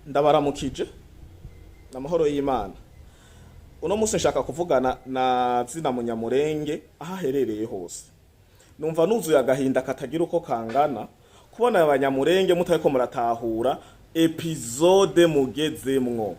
Ndabaramukije, amahoro y'Imana. Uno munsi nshaka kuvugana na zina Munyamurenge aho aherereye hose. Numva nuzuye agahinda katagira uko kangana kubona Abanyamurenge mutariko muratahura épisode mugezemwo.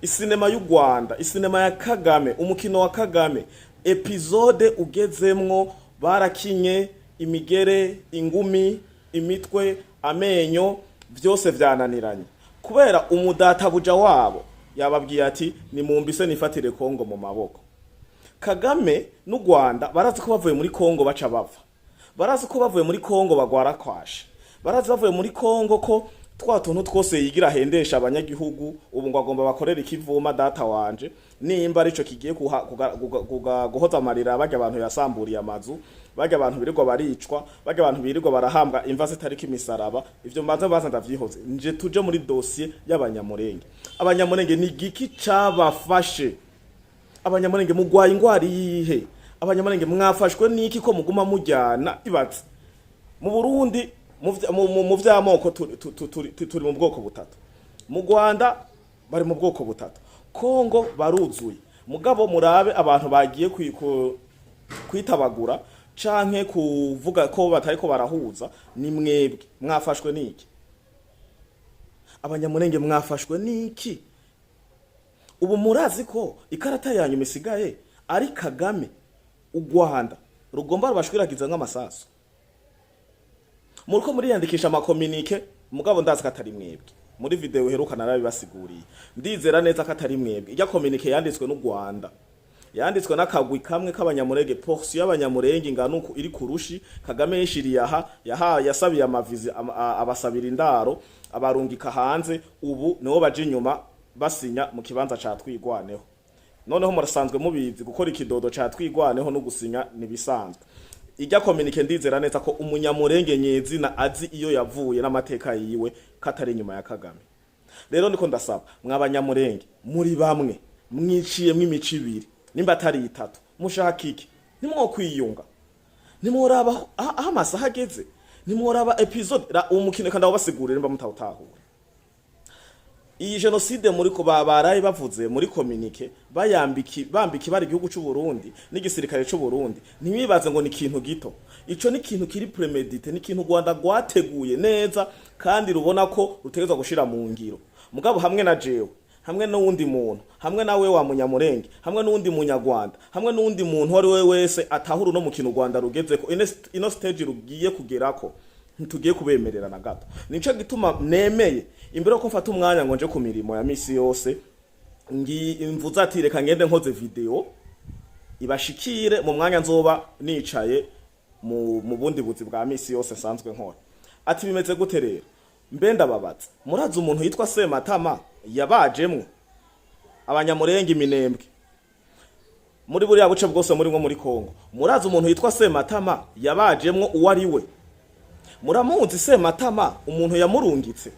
Isinema y'u Rwanda, isinema ya Kagame, umukino wa Kagame, épisode ugezemwo, barakinye imigere, ingumi, imitwe, amenyo, vyose vyananiranye kubera umudatabuja wabo yababwiye ati: "Nimumbise nifatire Kongo mu maboko." Kagame n'u Rwanda barazi ko bavuye muri Kongo baca bava, barazi ko bavuye muri Kongo bagwara kwashe, barazi bavuye muri Kongo ko twa tuntu twose yigira ahendesha abanyagihugu ubu ngo agomba bakorera ikivuma. Data wanje, nimba arico kigiye guhoza amarira barya abantu yasamburiye amazu, barya abantu birirwa baricwa, barya abantu birirwa barahambwa imva zitariko imisaraba, ivyo mbanza baza ndavyihoze, nje tuje muri dossier y'Abanyamurenge. Abanyamurenge, ni giki cabafashe? Abanyamurenge, mugwaye ingwara iyihe? Abanyamurenge, mwafashwe niki ko muguma mujyana? Ibatse mu Burundi mu vy'amoko turi mu bwoko butatu, mu Rwanda bari mu bwoko butatu, Kongo baruzuye. Mugabo murabe abantu bagiye kwitabagura canke kuvuga ko batariko barahuza, ni mwebwe. Mwafashwe niki? Abanyamurenge, mwafashwe niki? Ubu murazi ko ikarata yanyu isigaye ari Kagame, u Rwanda rugomba rubashwiragiza nk'amasasu. Muriko muriyandikisha ama communiqué, mugabo ndazi ko atari mwebwe. Muri vidéo iheruka narabibasiguriye, ndizera neza ko atari mwebwe. Irya communiqué yanditswe n'u Rwanda, yanditswe n'akagwi kamwe k'Abanyamurenge, portion y'Abanyamurenge ingana uku iri kurushi. Kagame yishiriye aha, yahaye, yasabiye amavizi, abasabira indaro, abarungika hanze. Ubu nibo baje inyuma basinya mu kibanza ca Twigwaneho. Noneho murasanzwe mubizi, gukora ikidodo ca Twigwaneho no gusinya nibisanzwe. Ijya communiqué, ndizera neza ko Umunyamurenge nyezina azi iyo yavuye n'amateka yiwe katari inyuma ya Kagame. Rero niko ndasaba, mw'Abanyamurenge, muri bamwe mwiciyemwo imico ibiri nimba atari itatu, mushaka iki? Nimwo kwiyunga, nimworaba aho amasaha ageze, nimworaba épisode uwo mukino. Kandi basigurire nimba mutawutahura. Iyi génocide muri ko baraye bavuze muri communiqué, bayambiki bambika ibara igihugu c'u Burundi n'igisirikare c'u Burundi, ntibibaze ngo ni ikintu gito. Ico ni ikintu kiri prémédité, ni ikintu Rwanda rwateguye neza kandi rubona ko rutegerezwa gushira mu ngiro. Mugabo hamwe na jewe, hamwe n'uwundi muntu, hamwe nawe wa Munyamurenge, hamwe n'uwundi Munyarwanda, hamwe n'uwundi muntu uwo ari we wese atahura uno mukino u Rwanda rugezeko, ino stage rugiye kugerako, ntitugiye kubemerera na gato. Nico gituma nemeye, imbere ko mfata umwanya ngo nje ku mirimo ya misi yose, ngi mvuze ati: "Reka ngende nkoze vidéo ibashikire mu mwanya nzoba nicaye mu bundi buzi bwa misi yose nsanzwe nkora." Ati: "Bimeze gute rero?" Mbe ndababaza, murazi umuntu yitwa Sematama yabajemwo Abanyamurenge iminembwe muri buriya buce bwose murimwo muri Kongo? Murazi umuntu yitwa Sematama yabajemwo uwo ari we? Muramuzi Sematama, umuntu yamurungitse?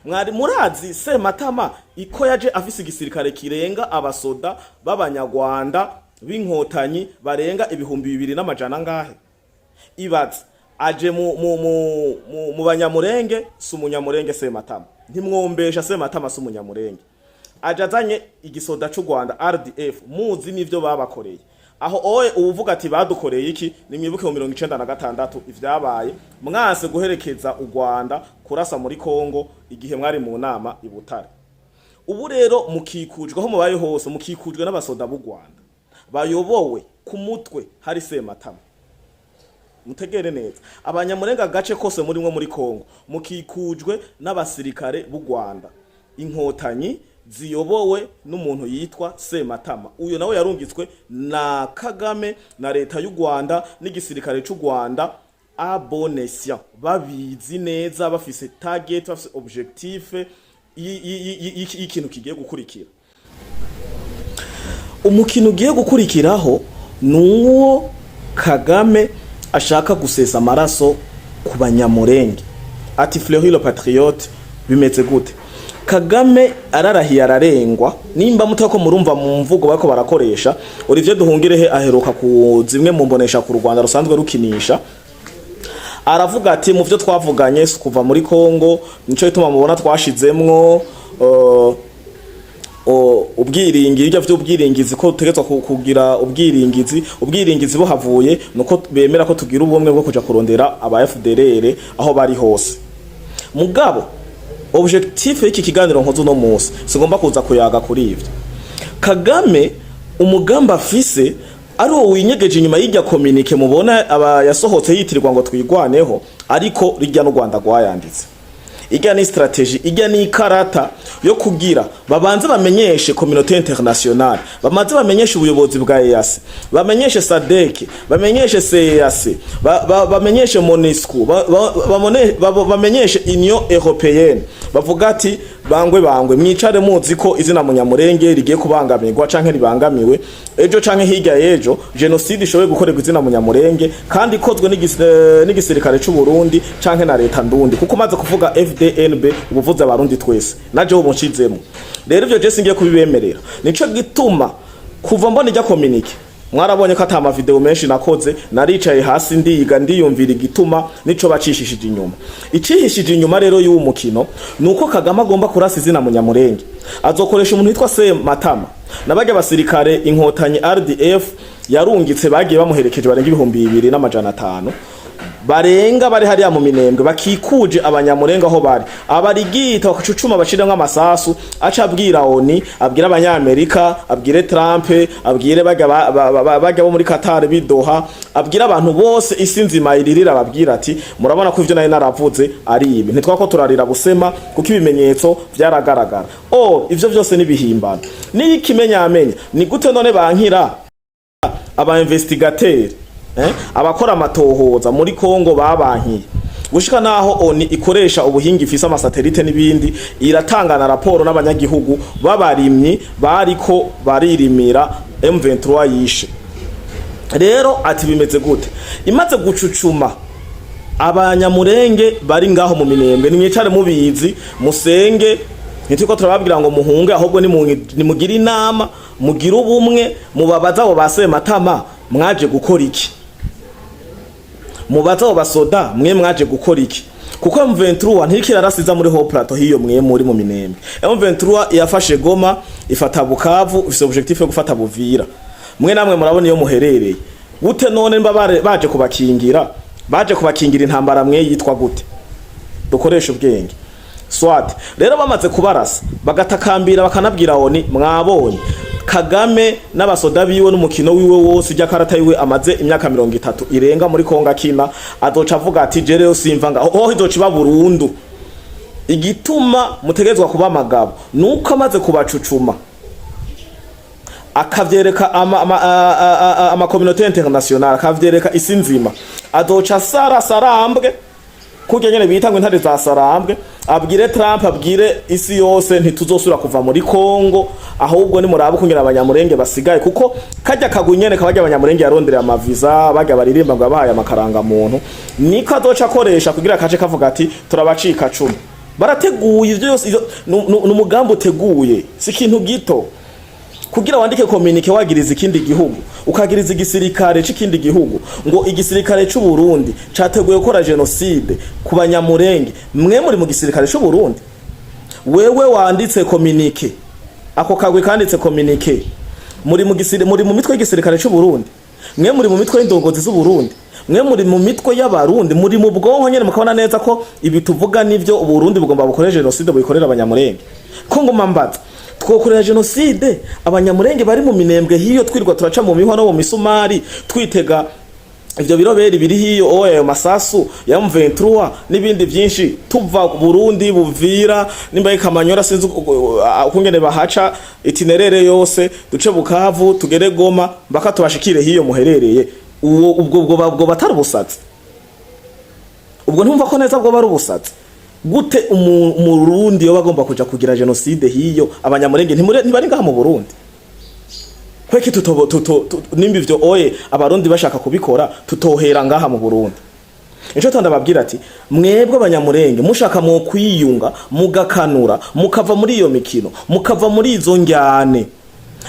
Mwari murazi Sematama iko yaje afise igisirikare kirenga abasoda b'Abanyarwanda b'Inkotanyi barenga 2400 angahe? Ibaze, aje mu Banyamurenge. Si Umunyamurenge Sematama, ntimwombesha. Sematama si Umunyamurenge. Aje azanye igisoda c'u Rwanda, RDF, muzi n'ivyo babakoreye aho. Oye, uwuvuga ati: "Badukoreye iki?" Nimwibuke mu 96 ivyabaye, mwanse guherekeza u Rwanda kurasa muri Kongo igihe mwari mu nama i Butare. Ubu rero mukikujwe, aho mubaye hose mukikujwe n'abasoda b'u Rwanda bayobowe ku mutwe hari Sematama. Mutegere neza, Abanyamurenga, agace kose murimwo muri Kongo mukikujwe n'abasirikare b'u Rwanda, Inkotanyi ziyobowe n'umuntu yitwa Sematama. Uyo nawe yarungitswe na Kagame na leta y'u Rwanda n'igisirikare c'u Rwanda à bon escient, babizi neza, bafise target, bafise objectif y'ikintu kigiye gukurikira. Umukino ugiye gukurikiraho ni uwo Kagame ashaka gusesa amaraso ku Banyamurenge. Ati: "Fleury le Patriote, bimeze gute?" Kagame ararahiye ararengwa. Nimba mutako murumva mu mvugo bariko barakoresha, Olivier Duhungirehe aheruka ku zimwe mu mbonesha ku Rwanda rusanzwe rukinisha. Aravuga ati mu vyo twavuganye si kuva muri Kongo, nico gituma mubona twashizemwo ubwiringi, ibyo vy'ubwiringizi, ko tutegetswa kugira ubwiringizi. Ubwiringizi buhavuye nuko bemera ko tugira ubumwe bwo kuja kurondera aba FDLR aho bari hose. Mugabo objectif y'iki kiganiro nkoze uno munsi, sigomba kuza kuyaga kuri ivyo. Kagame umugambi afise ari uwo winyegeje inyuma y'irya communiqué mubona aba yasohotse yitirirwa ngo Twigwaneho, ariko rijya n'u Rwanda rwayanditse. Ijya ni stratégie, ijya ni ikarata yo kugira babanze bamenyeshe communauté internationale, bamaze bamenyeshe ubuyobozi bwa EAC, bamenyeshe SADC, bamenyeshe CEEAC, bamenyeshe MONUSCO, bamenyeshe Union Européenne, bavuga ati bangwe bangwe, mwicare muzi ko izina Munyamurenge rigiye kubangamirwa canke ribangamiwe. Ejo canke hirya y'ejo génocide ishoboye gukorerwa izina Munyamurenge kandi ikozwe n'igisirikare c'u Burundi canke na leta ndundi, kuko umaze kuvuga FDNB ubuvuze Abarundi twese, naje ubu nshizemo. Rero ivyo je singiye kubibemerera. Nico gituma kuva mbona ijya communiqué, mwarabonye ko ata ma vidéo menshi nakoze. Naricaye hasi, ndiga, ndiyumvira igituma nico bacishishije inyuma. Icihishije inyuma rero y'uwo mukino nuko Kagame agomba kurasa izina Munyamurenge. Azokoresha umuntu witwa Sematama nabajya abasirikare Inkotanyi RDF yarungitse, bagiye bamuherekeje, barenga 2500 barenga, bari hariya mu Minembwe bakikuje Abanyamurenga aho bari, abarigita bakacucuma, bashiramwo amasasu. Aca abwira ONU, abwira Abanyamerika, abwire Trump, abwire bajya bajya bo muri Qatar bidoha, abwira abantu bose, isi nzima iririra, ababwira ati murabona ko ivyo nari naravuze ari ibi, ntitwako turarira busema kuko ibimenyetso vyaragaragara. Oh, ivyo vyose nibihimbano. Niyo ikimenyamenya ni gute none bankira aba investigateur, abakora amatohoza muri Kongo babankiye gushika naho ONU ikoresha ubuhinga ifise, ama satellite n'ibindi, iratangana raporo n'abanyagihugu b'abarimyi bariko baririmira M23 yishe. Rero ati bimeze gute? Imaze gucucuma Abanyamurenge bari ngaho mu Minembwe, nimwicare mubizi, musenge. Ntituko turababwira ngo muhunge, ahubwo nimugire inama, mugire ubumwe, mubabaza abo ba Sematama mwaje gukora iki, mubaza abo basoda mwe mwaje gukora iki, kuko M23 ntirikirarasiza muri haut plateau hiyo mwe muri mu Minembwe. M23 yafashe Goma, ifata Bukavu, ifise objectif yo gufata Buvira. Mwe namwe murabona iyo muherereye gute. None mba baje kubakingira, baje kubakingira intambara mwe yitwa gute? Dukoresha ubwenge. Swat rero bamaze kubarasa, bagatakambira, bakanabwira ONU, mwabonye Kagame n'abasoda biwe n'umukino wiwe wose, ijya karata yiwe amaze imyaka 30 irenga muri Kongo akina, azoca avuga ati je rero simva nga ho, izoca iba burundu. Igituma mutegezwa kuba amagabo nuko amaze kubacucuma, akavyereka ama communauté internationale, akavyereka isi nzima, azoca sara sarambwe kurya nyene bita ngo intare za Sarambwe, abwire Trump, abwire isi yose, ntituzosubira kuva muri Kongo. Ahubwo ni murabe ukungena Abanyamurenge basigaye, kuko kajya kagwi nyene kabajya Abanyamurenge yarondereye amaviza, bajya baririmba ngo abahaye amakaranga muntu, niko azoca akoresha kugira kace kavuga ati turabacika cumi. Barateguye ivyo yose, ni umugambi uteguye, si ikintu gito kugira wandike communiqué wagiriza ikindi gihugu, ukagiriza igisirikare c'ikindi gihugu ngo igisirikare c'u Burundi categuye gukora génocide ku Banyamurenge. Mwe muri mu gisirikare c'u Burundi, wewe wanditse communiqué, ako kagwi kanditse communiqué, muri mu mitwe y'igisirikare c'u Burundi? Mwe muri mu mitwe y'indongozi z'u Burundi? Mwe muri mu mitwe y'Abarundi? Muri mu bwonko nyene mukabona neza ko ibi tuvuga nivyo, Uburundi bugomba bukore génocide, buyikorera Abanyamurenge? Ko ngoma mbaza, twokorera génocide Abanyamurenge bari mu Minembwe hiyo, twirwa turaca mu mihwa no mu misumari, twitega ivyo biroberi biri hiyo, oya, ayo masasu ya M23 n'ibindi byinshi, tuva Burundi, Buvira, nimba Kamanyola, sinzi ukungene bahaca itinéraire yose, duce Bukavu, tugere Goma, mbaka tubashikire hiyo muherereye. Uwo ubwo batari ubusazi, ubwo ntumva ko neza bwo bari ubusazi gute? Umurundi yo bagomba kuja kugira génocide hiyo Abanyamurenge ntibari ngaha mu Burundi, kweki tuto tuto nimba ivyo oye Abarundi bashaka kubikora, tutohera ngaha mu Burundi? Nico tandababwira ati mwebwe Abanyamurenge mushaka mu kwiyunga, mugakanura, mukava muri iyo mikino, mukava muri izo njyane.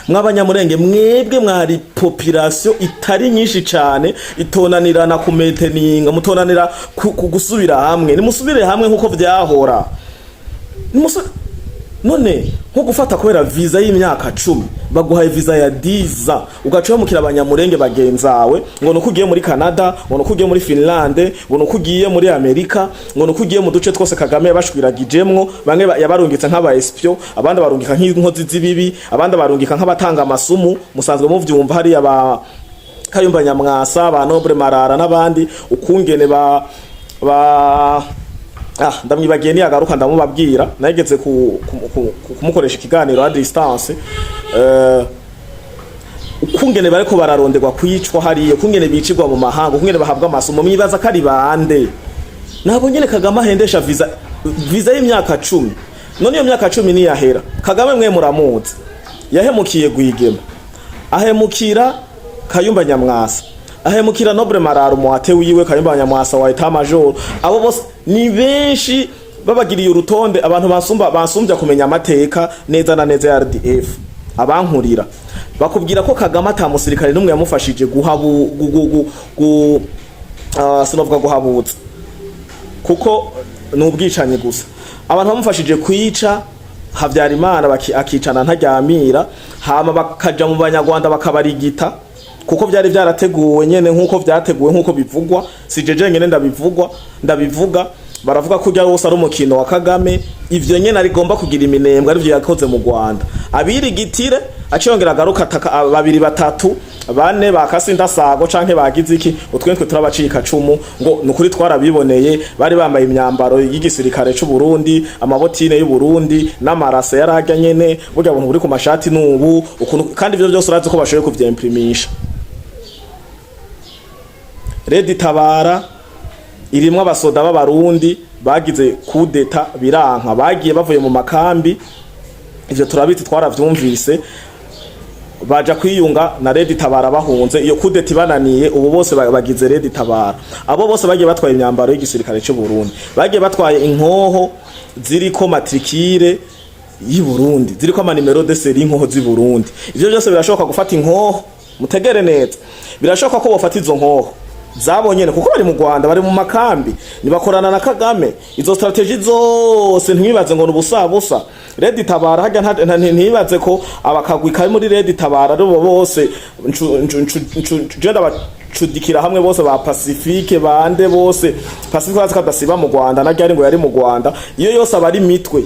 Mw'Abanyamurenge, mwebwe mwari population itari nyinshi cane, itonanirana ku maintenir, mutonanira ku gusubira hamwe. Nimusubire hamwe nkuko vyahora. None nko gufata kubera visa y'imyaka 10, baguhaye visa ya 10, ugaca wamukira Abanyamurenge bagenzawe ngo nuko ugiye muri Canada, ngo nuko ugiye muri Finland, ngo nuko ugiye muri Amerika, ngo nuko ugiye mu duce twose Kagame yabashwiragijemwo. Bamwe yabarungitse nk'aba espion, abandi barungika nk'inkozi z'ibibi, abandi barungika nk'abatanga amasumu. Musanzwe muvyumva hariya ba Kayumba Nyamwasa, ba Noble Marara n'abandi, ukungene ba ndamwibagiye, niyagaruka ndamubabwira. Nageze kumukoresha ikiganiro à distance, ukungene bariko bararonderwa kwicwa hariya, ukungene bicirwa mu mahanga, ukungene bahabwa amasomo. Mwibaza ko ari bande? Nabo nyene Kagame ahendesha visa y'imyaka 10. None iyo myaka 10 niyahera, Kagame mwe muramuzi, yahemukiye Rwigema, ahemukira Kayumba Nyamwasa, ahemukira Noble Marara, umuhate wiwe Kayumba Nyamwasa wa état major. Abo bose ni benshi, babagiriye urutonde, abantu basumba basumbya kumenya amateka neza na neza ya RDF, abankurira bakubwira ko Kagame ata musirikare n'umwe yamufashije guhabu gu, gu, gu, gu sinovuga guhabutsa kuko ni ubwicanyi gusa. Abantu bamufashije kwica Habyarimana, akicana ntaryamira, hama bakaja mu Banyarwanda bakabarigita, kuko byari byarateguwe nyene nkuko vyateguwe, nkuko bivugwa. Si jeje nyene ndabivugwa, ndabivuga. Baravuga ko ujya wose ari umukino wa Kagame. Ivyo nyene arigomba kugira iminembwe, arivyo yakoze mu Rwanda, abirigitire, aciyongera agaruka ataka babiri, batatu, bane bakase indasago canke bagize iki, utwe twe turabacika cumu. Ngo nukuri twarabiboneye, bari bambaye imyambaro y'igisirikare c'u Burundi, amabotine y'u Burundi n'amarase yararya nyene, burya buntu buri ku mashati nubu ukuntu. Kandi ivyo byose urazi ko bashoboye kuvyimprimisha. RED Tabara irimwo abasoda b'Abarundi bagize coup d'état biranka, bagiye bavuye mu makambi. Ivyo turabizi, twaravyumvise. Baja kwiyunga na RED Tabara bahunze iyo coup d'état bananiye. Ubu bose bagize RED Tabara. Abo bose bagiye batwaye imyambaro y'igisirikare cy'u Burundi, bagiye batwaye inkoho ziriko matricule y'i Burundi, ziriko ama numéro de série inkoho z'i Burundi. Ivyo byose birashoboka gufata inkoho. Mutegere neza, birashoboka ko bofata izo nkoho zabo nyene, kuko bari mu Rwanda, bari mu makambi, nibakorana na Kagame. Izo stratégie zose, ntibibaze ngo nubusa busa. RED Tabara hajya ntibaze ko abakagwi kari muri RED Tabara ari bo bose. Je ndabacudikira hamwe bose, ba Pacifique bande bose. Pacifique bazi ko adasiba mu Rwanda, na ryari ngo yari mu Rwanda. Iyo yose aba ari mitwe,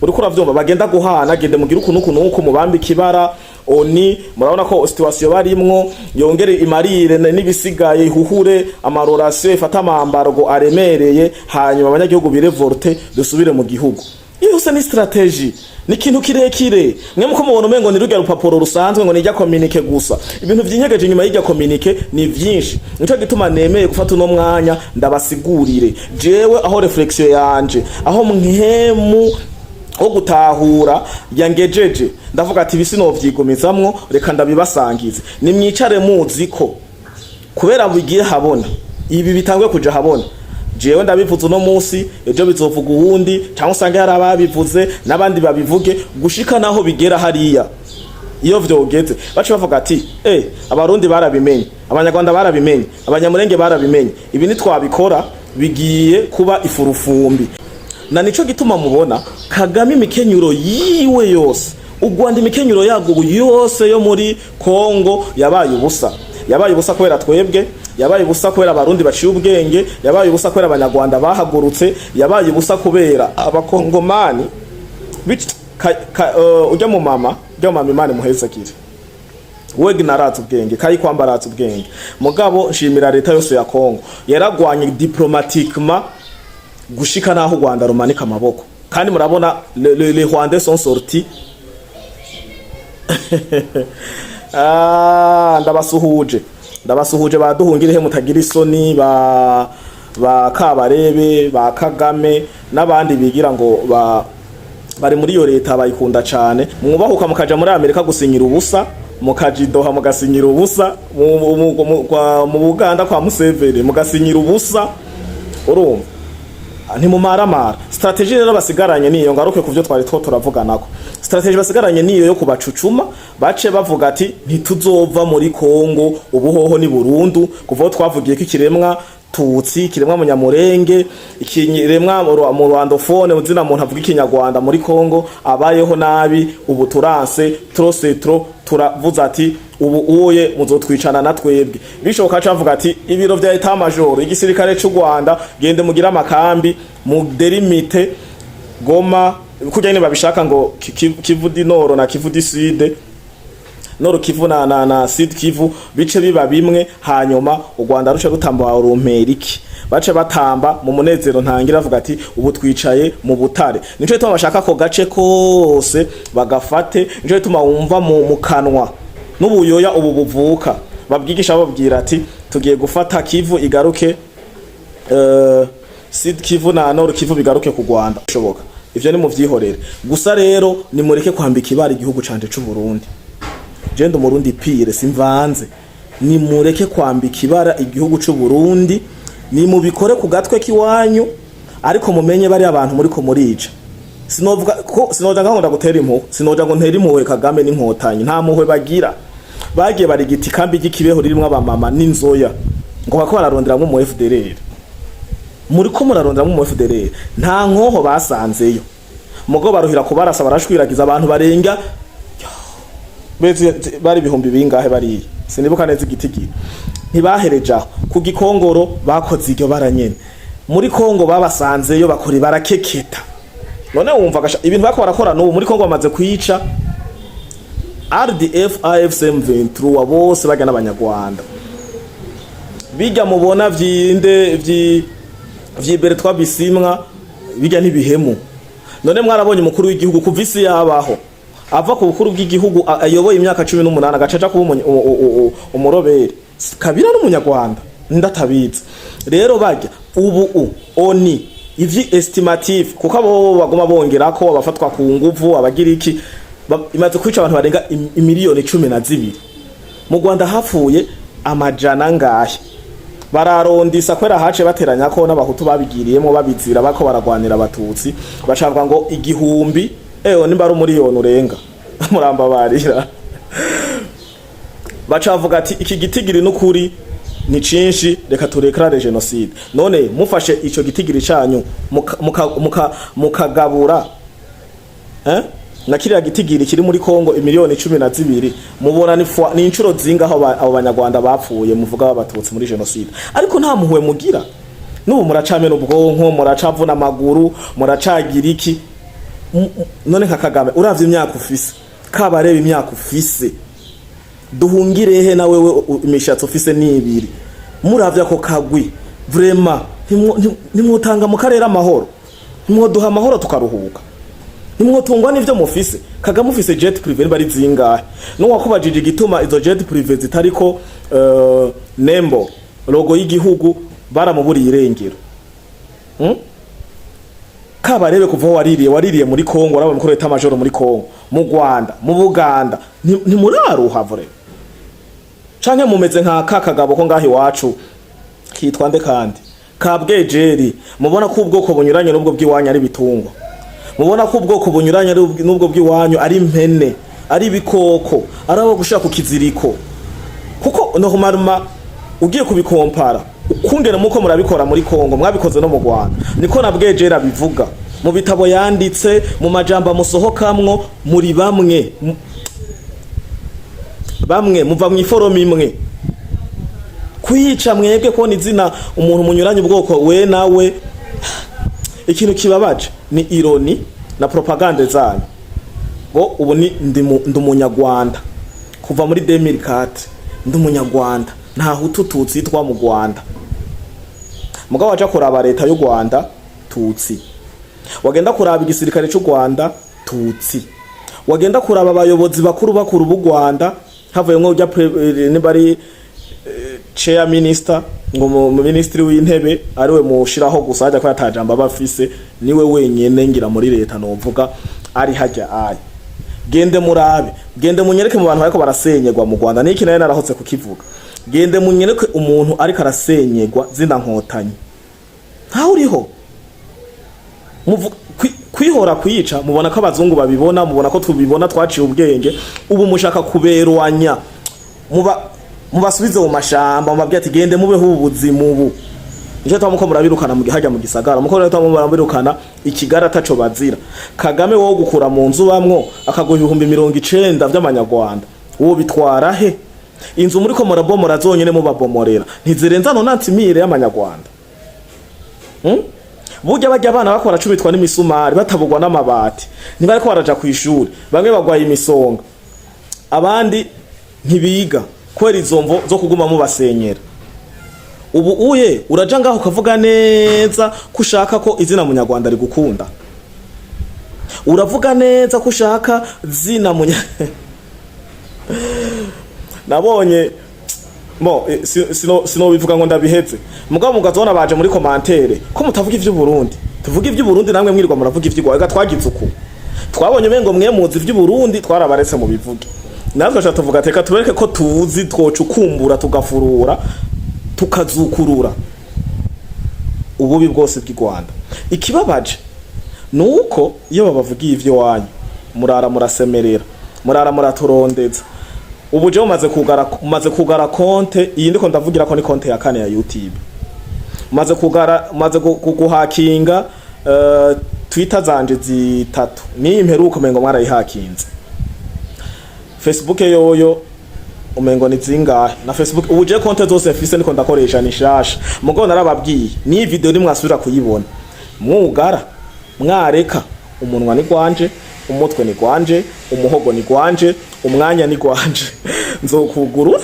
uriko uravyumva, bagenda guhana: gende mugire ukuntu ukuntu uku, mubambe ikibara. Oni murabona ko situation barimwo, yongere imarire n'ibisigaye, ihuhure amarorasiyo, ifate amambargo aremereye, hanyuma abanyagihugu birévolte, dusubire mu gihugu. Iyo yose ni stratégie, ni ikintu kirekire. Mwe muko mubona umengo ni rurya rupapuro rusanzwe, ngo nijya communiqué gusa. Ibintu vyinyegeje inyuma y'irya communiqué ni vyinshi. Nico gituma nemeye gufata uno mwanya ndabasigurire jewe aho réflexion yanje, aho mpwemu wo gutahura yangejeje. Ndavuga ati ibisi novyigumizamwo, reka ndabibasangize. Nimwicare muzi ko kubera bigiye habona, ibi bitanguye kuja habona. Jewe ndabivuze uno munsi, ejo bizovuga uwundi, cyangwa usange hari ababivuze n'abandi babivuge, gushika naho bigera hariya. Iyo vyogeze, baca bavuga ati: "Abarundi barabimenye, Abanyarwanda barabimenye, Abanyamurenge barabimenye, ibi nitwabikora bigiye kuba ifurufumbi." Na nico gituma mubona Kagame imikenyuro yiwe yose, u Rwanda imikenyuro yarwo yose yo muri Kongo yabaye ubusa. Yabaye ubusa kubera twebwe, yabaye ubusa kubera Abarundi baciye ubwenge, yabaye ubusa kubera Abanyarwanda bahagurutse, yabaye ubusa kubera Abakongomani. Ujya mu mama, Imana imuhezagire. We narazi ubwenge, Kayikwamba arazi ubwenge. Mugabo nshimira leta yose ya Kongo yaragwanye diplomatiquement gushika naho u Rwanda rumanika amaboko. Kandi murabona les Rwandais sont sortis. Ndabasuhuje, ndabasuhuje. Baduhungire he mutagira isoni, ba Kabarebe, ba Kagame n'abandi bigira ngo ba bari muri iyo leta bayikunda cane. Mwubahuka mukaja muri Amerika gusinyira ubusa, mukaja i Doha mugasinyira ubusa, mu Buganda kwa Museveni mugasinyira ubusa. Urumva ntimumaramara. Stratégie rero basigaranye niyo, ngaruke kuvyo twari two turavuganako. Stratégie basigaranye niyo yo kubacucuma, bace bavuga ati ntituzova muri Kongo. Ubuhoho ni Burundu, kuva aho twavugiye ko ikiremwa Tutsi, ikiremwa Munyamurenge, ikiremwa mu rwandophone, uzina muntu avuga Ikinyarwanda muri Kongo abayeho nabi. Ubu turanse, trop c'est trop. Turavuze ati ubu uye muzotwicana na twebwe bishoboka. Cavuga ati ibiro vya état-major, igisirikare c'u Rwanda, gende mugira amakambi mu délimite Goma kurya nyene babishaka, ngo Kivu du Nord na Kivu du Sud, Nord Kivu na Sud Kivu bice biba bimwe. Hanyuma u Rwanda ruce rutamba urumpera iki, bace batamba mu munezero ntangira, avuga ati ubu twicaye mu butare. Nico gituma bashaka ko gace kose bagafate. Nico gituma wumva mu kanwa n'ubuyoya ubu buvuka babwigisha, bababwira ati tugiye gufata Kivu igaruke, Sud Kivu na Nord Kivu bigaruke ku Rwanda. Bishoboka ivyo ni muvyihorere gusa. Rero nimureke kwambika ibara igihugu canje c'u Burundi. Je ndi Umurundi pure, simvanze. Nimureke kwambika ibara igihugu c'u Burundi, nimubikore ku gatwe k'iwanyu, ariko mumenye bari abantu muriko murica. Sinovuga ko sinoja ngaho ndagutera impuhwe, sinoja ngo ntere impuhwe Kagame n'Inkotanyi, nta mpuhwe bagira. Bagiye barigita ikambi ry'ikibeho ririmwo abamama n'inzoya, ngo bako bararonderamwo mu FDLR. Muriko muraronderamwo mu FDLR, nta nkoho basanzeyo, mugo baruhira kubarasa, barashwiragiza abantu barenga bezi bari ibihumbi bingahe bariya, sinibuka neza igitigiri. Ntibahereje aho, ku Gikongoro bakoze iryo bara nyene. Muri Kongo babasanzeyo bakora barakeketa. None wumva gasha ibintu bako barakora n'ubu muri Kongo, bamaze kwica RDF, AFC M23 bose bajya n'Abanyarwanda. Bijya mubona vyinde vyi Bisimwa bijya n'ibihemu. None mwarabonye umukuru w'igihugu kuva isi yabaho ava ku bukuru bw'igihugu ayoboye imyaka 18, agaca aja kuba umuroberi? Kabira n'Umunyarwanda, ndatabizi. Rero bajya ubu oni ivyi estimatif, kuko abo baguma bongera ko abafatwa ku nguvu, abagira iki, imaze kwica abantu barenga imiliyoni 12. Mu Rwanda hapfuye amajana ngahe? Bararondisa kwera hace bateranya ko n'Abahutu babigiriyemo babizira, bako baragwanira Abatutsi, bacavuga ngo igihumbi, ewe nimba ari umuriyoni urenga, murambabarira. Bacavuga ati iki gitigiri n'ukuri ni cinshi, reka turekrare génocide. None mufashe ico gitigiri canyu mukagabura na kiriya gitigiri kiri muri Kongo, imiliyoni 12, mubona ni inshuro zingaho abo Banyarwanda bapfuye muvuga b'Abatutsi muri génocide? Ariko nta muhwe mugira n'ubu, muracamena ubwonko, muracavuna amaguru, muracagira iki. None nka Kagame, uravye imyaka ufise, kabareba imyaka ufise, duhungirehe na wewe imishatsi ufise ni ibiri? Muravye ako kagwi, vraiment ntimwotanga mu karere amahoro? Ntimwoduha amahoro tukaruhuka? Ntimwotungwa n'ivyo mufise? Kagame ufise jet privé niba ari zingahe? N'uwakubajije igituma izo jet privé zitariko nembo logo y'igihugu, baramuburiye irengero. Kabarebe, kuva aho waririye muri Kongo, waraba mukuru w'état-major muri Kongo, mu Rwanda, mu Buganda, ntimuraruha vraiment? Canke mumeze nka ka kagabo ko ngaho iwacu kitwa nde kandi, Kabwejeri? Mubona ko ubwoko bunyuranye n'ubwo bw'iwanyu ari bitungwa? Mubona ko ubwoko bunyuranye n'ubwo bw'iwanyu ari impene, ari ibikoko, ari abo gushira ku kiziriko? Kuko normalement ugiye kubikompara ukungene muko murabikora muri Kongo, mwabikoze no mu Rwanda, niko na Bwejera bivuga mu bitabo yanditse, mu majambo amusohokamwo, muri bamwe. Bamwe muva mu iforomo imwe. Kwica mwebwe, kubona izina umuntu munyuranye ubwoko we nawe. Ikintu kibabaje ni ironie na propagande zanyu, ngo ubu ni ndi Umunyarwanda kuva muri 2004, ndi Umunyarwanda, nta Hutu Tutsi yitwa mu Rwanda. Mugabo waja kuraba leta y'u Rwanda, Tutsi. Wagenda kuraba igisirikare cy'u Rwanda, Tutsi. Wagenda kuraba abayobozi bakuru bakuru b'u Rwanda, havuyemwo ujya niba ari chair minister, ngo mu ministri w'intebe ariwe mushiraho gusa hajya ko yatajamba bafise, niwe wenyene ngira muri leta novuga ari hajya aya. Gende murabe, gende munyereke mu bantu bariko barasenyegwa mu Rwanda. Niki nayo narahotse kukivuga. Gende munyereke umuntu ariko arasenyegwa zina Nkotanyi, ntawe uriho. Kwihora kwica, mubona ko abazungu babibona, mubona ko tubibona, twaciye ubwenge. Ubu mushaka kuberwanya, muba mubasubize mu mashamba, mubabwire ati: "Gende mubeho ubu buzima." Ubu nicyo twa muko murabirukana mu hajya mu gisagara, muko rero murabirukana ikigara ataco bazira. Kagame wowe gukura mu nzu bamwo akaguha 90,000 vy'amanyarwanda, wowe bitwara he? Inzu muriko murabomora zonyene, mubabomorera, ntizirenza 90 mille y'amanyarwanda. Burya bajya abana bakora cumitwa n'imisumari, batabugwa n'amabati, ntibariko baraja kw'ishuri, bamwe bagwaye imisonga, abandi ntibiga kubera izo mvo zo kuguma mubasenyera. Ubu uye uraja ngaho ukavuga neza ko ushaka ko izina munyarwanda rigukunda, uravuga neza ko ushaka zina munya. Nabonye mo sino bivuga ngo ndabiheze, mugabo mugazona baje muri commentaire ko mutavuga ivy'u Burundi. Tuvuga ivy'u Burundi, namwe mwirirwa muravuga ivy'u Rwanda. Twagize uku, twabonye mengo mwe muzi ivy'u Burundi, twarabaretse mu bivuge. Natwe acha tuvuga teka tubereke ko tuzi, twocukumbura, tugafurura, tukazukurura ububi bwose bw'i Rwanda. Ikibabaje nuko iyo babavugiye ivyo wanyu, murara murasemerera, murara muraturondeza. Ubu je umaze kugara konte iyi ndiko ndavugira ko ni konte ya kane ya YouTube, maze kugara, maze guhakinga Twitter zanje zitatu, ni imperuka umengo mwarayihakinze. Facebook yoyo umengo ni zingahe na Facebook. Ubu je konte zose mfise niko ndakoresha ni shasha. Mugabo narababwiye, ni video nimwasubira kuyibona, mwugara mwareka, umunwa ni gwanje, umutwe ni gwanje, umuhogo ni gwanje, umwanya ni gwanje, nzokugurura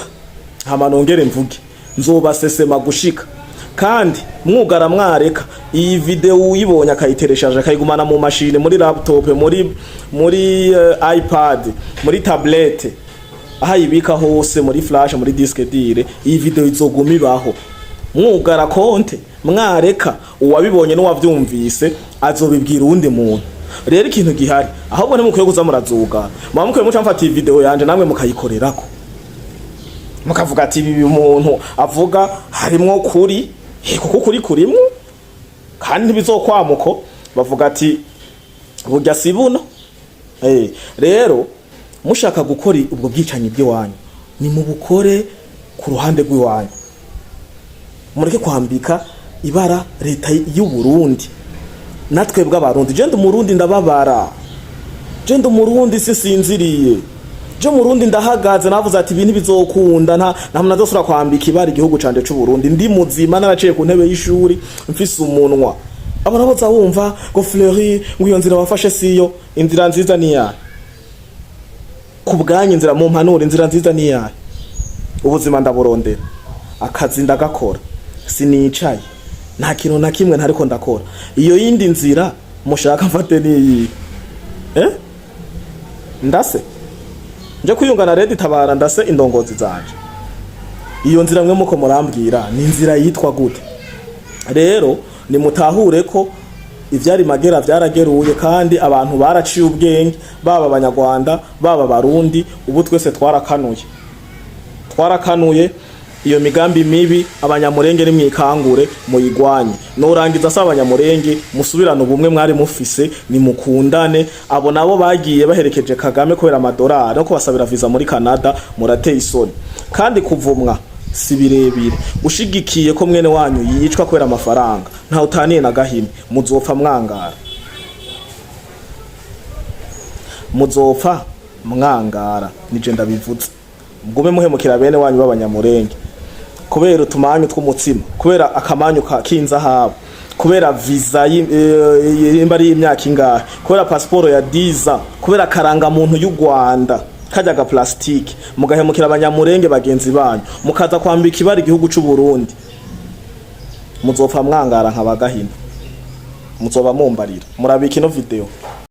hama nongere mvuge, nzobasesema gushika. Kandi mwugara mwareka, iyi video uyibonye akayitereshaje, akayigumana mu mashine, muri laptop, muri iPad, muri tablette, aho ayibika hose, muri flash, muri disque dur, iyi video izoguma ibaho. Mwugara konte mwareka, uwabibonye n'uwavyumvise azobibwira uwundi muntu. Rero ikintu gihari, ahubwo ntimukwiye kuza murazugara, muba mukwiye muca mfata iyi video yanje namwe mukayikorerako, mukavuga ati: "Ibi umuntu avuga harimwo kuri." Kuko kuri kurimwo, kandi ntibizokwamuko bavuga ati: "Burya si buno." Rero mushaka gukora ubwo bwicanyi bw'iwanyu, ni mubukore ku ruhande rw'iwanyu, mureke kwambika ibara leta y'u Burundi natwe bw'Abarundi. Je ndi Umurundi, ndababara. Je ndi Umurundi, sisinziriye. Je Murundi ndahagaze, navuze ati ibintu bizokunda, nta muntu azosubira kwambika ibara igihugu canje c'u Burundi ndi muzima, naraciye ku ntebe y'ishuri, mfise umunwa. Abo nabo za wumva ngo: "Fleury, ngo iyo nzira wafashe siyo inzira nziza." Ni yahe ku bwanyu inzira mu mpanuro? Inzira nziza ni yahe? Ubuzima ndaburondera, akazi ndagakora, sinicaye, nta kintu na kimwe ntariko ndakora. Iyo yindi nzira mushaka mfate niyi? Ndase nje kwiyungana Red Tabara, ndase indongozi zanje. Iyo nzira mwe muko murambwira ni inzira yitwa gute? Rero nimutahure ko ivyari magera vyarageruye, kandi abantu baraciye ubwenge, baba Abanyarwanda, baba Abarundi. Ubu twese twarakanuye, twarakanuye iyo migambi mibi. Abanyamurenge nimwikangure, muyigwanye. Norangiza asaba Abanyamurenge musubirane ubumwe mwari mufise, nimukundane. Abo nabo bagiye baherekeje Kagame kubera amadolari no kubasabira visa muri Canada, murateye isoni. Kandi kuvumwa si birebire. Ushigikiye ko mwene wanyu yicwa kubera amafaranga, ntawe utaniye na Gahini. Muzopfa mwangara, muzopfa mwangara, nije ndabivuze. Mugume muhemukira bene wanyu b'Abanyamurenge kubera utumanyu tw'umutsima, kubera akamanyu k'inzahabu, kubera visa imba ari imyaka ingahe, kubera pasiporo ya diza, kubera karangamuntu y'u Rwanda kajya ga plastique, mugahemukira Abanyamurenge bagenzi banyu, mukaza kwambika ibara igihugu c'u Burundi. Muzopfa mwangara nka bagahina, muzoba mumbarira. Murabika ino video.